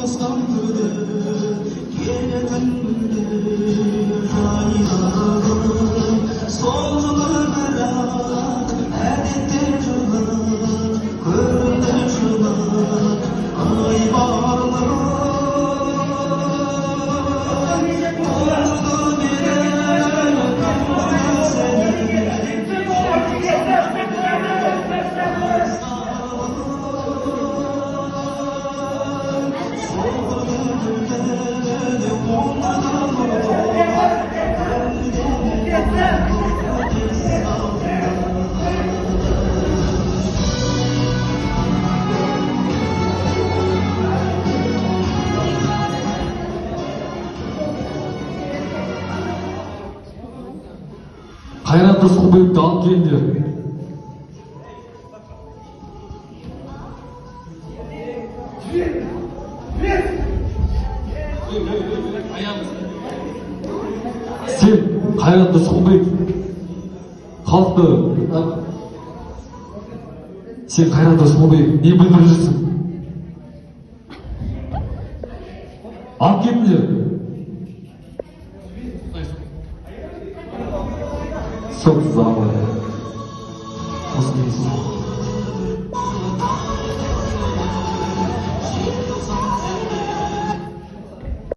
Қосқан күні келетін күнде жайнаған сол жылы, бірақ әдеттен жылы көрінді жылы айбарлы. Тоңдырды мені, тоңдырды сені. Солдырды гүлді, оңдырды нұрды, көз алдында. Қайрат Рысқұлбековті алып келіңдер. Сен, Қайрат Рысқұлбеков, халықты, сен, Қайрат Рысқұлбеков, не білдіріп жүрсің? Алып кетіңдер. Сот залы. Осы.